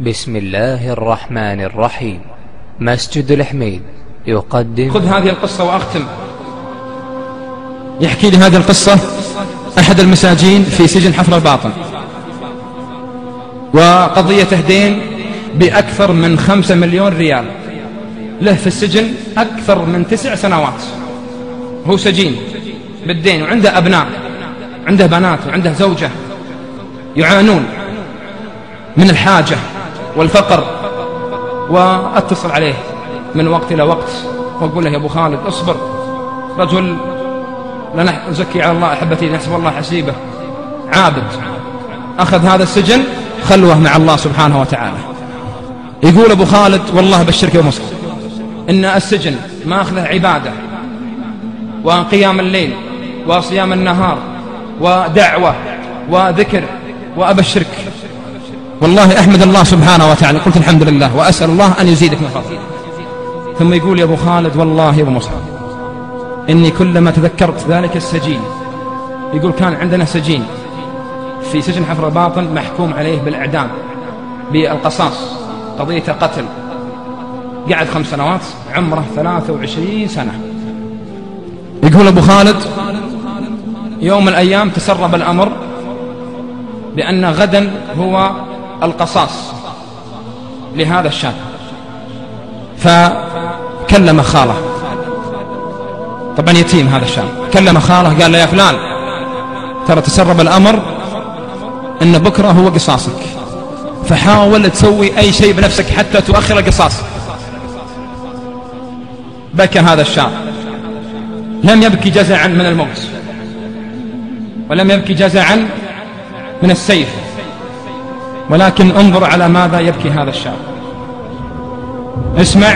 بسم الله الرحمن الرحيم. مسجد الحميد يقدم. خذ هذه القصة وأختم. يحكي لي هذه القصة أحد المساجين في سجن حفر الباطن، وقضيته دين بأكثر من 5 مليون ريال، له في السجن أكثر من 9 سنوات، هو سجين بالدين، وعنده أبناء، عنده بنات، وعنده زوجة، يعانون من الحاجة والفقر. وأتصل عليه من وقت إلى وقت وأقول له: يا أبو خالد اصبر، رجل لا نزكي على الله أحبتي، نحسب الله حسيبه، عابد، أخذ هذا السجن خلوه مع الله سبحانه وتعالى. يقول أبو خالد: والله بشرك يا مصعب إن السجن ما أخذه عبادة وقيام الليل وصيام النهار ودعوة وذكر، وأبشرك والله أحمد الله سبحانه وتعالى. قلت الحمد لله وأسأل الله أن يزيدك من فضله. ثم يقول: يا أبو خالد والله يا أبو مصعب إني كلما تذكرت ذلك السجين، يقول كان عندنا سجين في سجن حفر الباطن محكوم عليه بالإعدام بالقصاص، قضية قتل، قعد 5 سنوات، عمره 23 سنة. يقول أبو خالد: يوم من الأيام تسرب الأمر بأن غدا هو القصاص لهذا الشاب، فكلم خاله، طبعا يتيم هذا الشاب، كلم خاله قال له: يا فلان، ترى تسرب الأمر أن بكرة هو قصاصك، فحاول تسوي أي شيء بنفسك حتى تؤخر القصاص. بكى هذا الشاب، لم يبكي جزعا من الموت، ولم يبكي جزعا من السيف، ولكن انظر على ماذا يبكي هذا الشاب. اسمع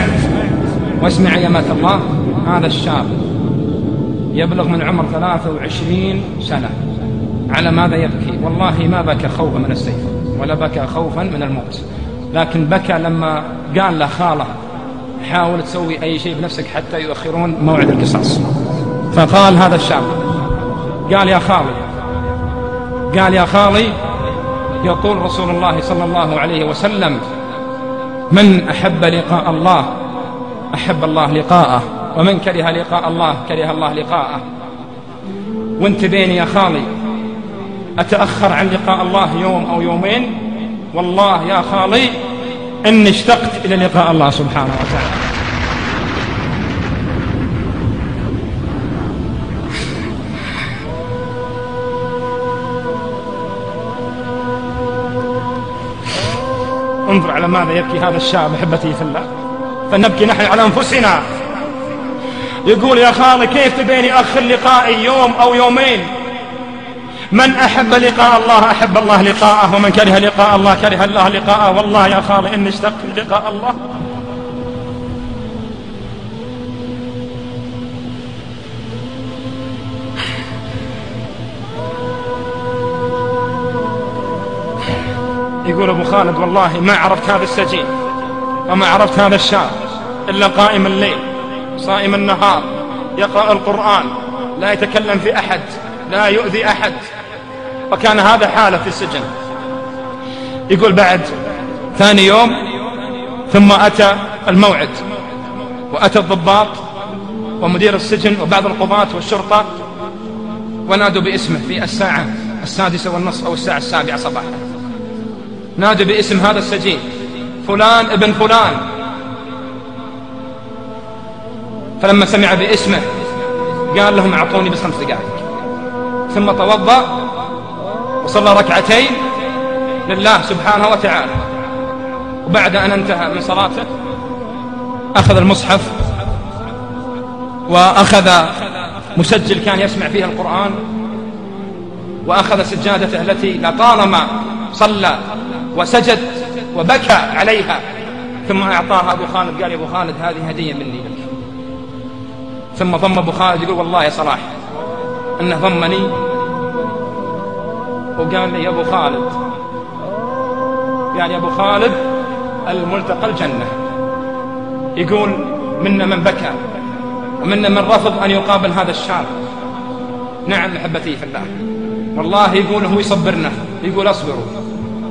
واسمع يا أمة الله، هذا الشاب يبلغ من عمر 23 سنة، على ماذا يبكي؟ والله ما بكى خوفا من السيف ولا بكى خوفا من الموت، لكن بكى لما قال له خاله: حاول تسوي أي شيء بنفسك حتى يؤخرون موعد القصاص. فقال هذا الشاب، قال: يا خالي، قال: يا خالي، يقول رسول الله صلى الله عليه وسلم: من أحب لقاء الله أحب الله لقاءه، ومن كره لقاء الله كره الله لقاءه. وانت بيني يا خالي أتأخر عن لقاء الله يوم أو يومين، والله يا خالي إني اشتقت إلى لقاء الله سبحانه وتعالى. انظر على ماذا يبكي هذا الشاب أحبتي في الله، فنبكي نحن على أنفسنا. يقول: يا خالي كيف تبيني أخر لقائي يوم أو يومين؟ من أحب لقاء الله أحب الله لقاءه، ومن كره لقاء الله كره الله لقاءه. والله يا خالي إني اشتقت لقاء الله. يقول أبو خالد: والله ما عرفت هذا السجين وما عرفت هذا الشاب إلا قائم الليل صائم النهار، يقرأ القرآن، لا يتكلم في أحد، لا يؤذي أحد، وكان هذا حاله في السجن. يقول بعد ثاني يوم ثم أتى الموعد، وأتى الضباط ومدير السجن وبعض القضاة والشرطة، ونادوا باسمه في الساعة 6:30 أو الساعة 7 صباحا. نادوا باسم هذا السجين: فلان ابن فلان. فلما سمع باسمه قال لهم: أعطوني بس 5 دقائق. ثم توضأ وصلى ركعتين لله سبحانه وتعالى، وبعد أن انتهى من صلاته أخذ المصحف وأخذ مسجل كان يسمع فيه القرآن، وأخذ سجادته التي لطالما صلى وسجد وبكى عليها، ثم أعطاها أبو خالد. قال: يا أبو خالد هذه هدية مني لك. ثم ضم أبو خالد، يقول: والله يا صلاح أنه ضمني وقال لي: يا أبو خالد، قال: يا أبو خالد الملتقى الجنة. يقول: منا من بكى ومنا من رفض أن يقابل هذا الشاب. نعم أحبتي في الله، والله يقول هو يصبرنا، يقول: أصبروا،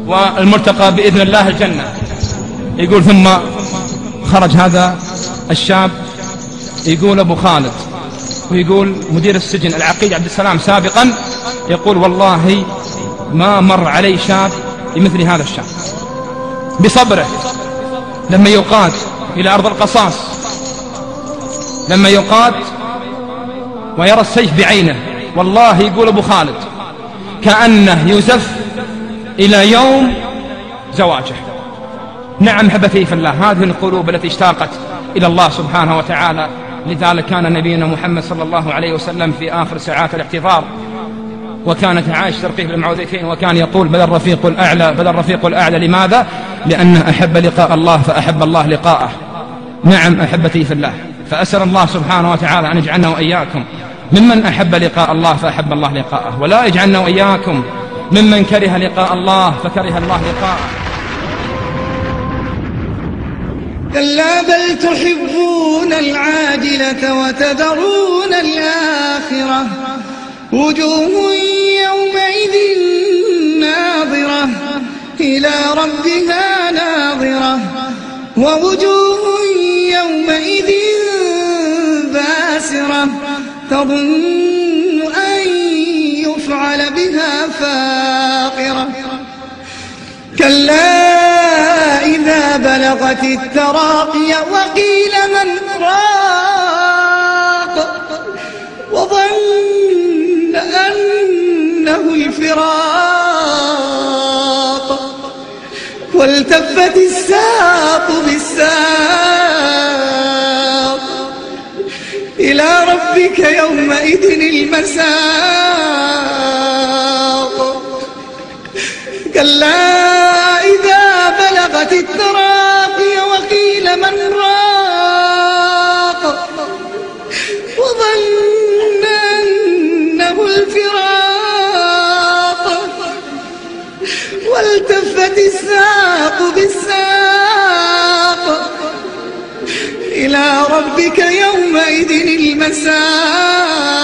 والملتقى بإذن الله الجنة. يقول ثم خرج هذا الشاب، يقول أبو خالد، ويقول مدير السجن العقيد عبد السلام سابقا، يقول والله ما مر علي شاب بمثل هذا الشاب، بصبره لما يقاد إلى أرض القصاص، لما يقاد ويرى السيف بعينه، والله يقول أبو خالد كأنه يزف إلى يوم زواجه. نعم أحبتي في الله، هذه القلوب التي اشتاقت إلى الله سبحانه وتعالى. لذلك كان نبينا محمد صلى الله عليه وسلم في آخر ساعات الاحتضار، وكانت عائشة ترقيه بالمعوذتين، وكان يقول بل الرفيق الأعلى، بل الرفيق الأعلى. لماذا؟ لأنه أحب لقاء الله فأحب الله لقاءه. نعم أحبتي في الله، فأسأل الله سبحانه وتعالى أن يجعلنا وإياكم ممن أحب لقاء الله فأحب الله لقاءه، ولا يجعلنا وإياكم ممن كره لقاء الله فكره الله لقاءه. كلا بل تحبون العاجلة وتذرون الآخرة، وجوه يومئذ ناظرة إلى ربها ناظرة، ووجوه يومئذ باسرة تظن أن يفعل بها فاقرة. كلا إذا بلغت التراقي وقيل من راق، وظن أنه الفراق، والتفت الساق بالساق إلى ربك يومئذ المساق. كلا إذا بلغت التراقي وقيل من راق، وظن أنه الفراق، والتفت الساق بالساق إلى ربك يومئذ المساق.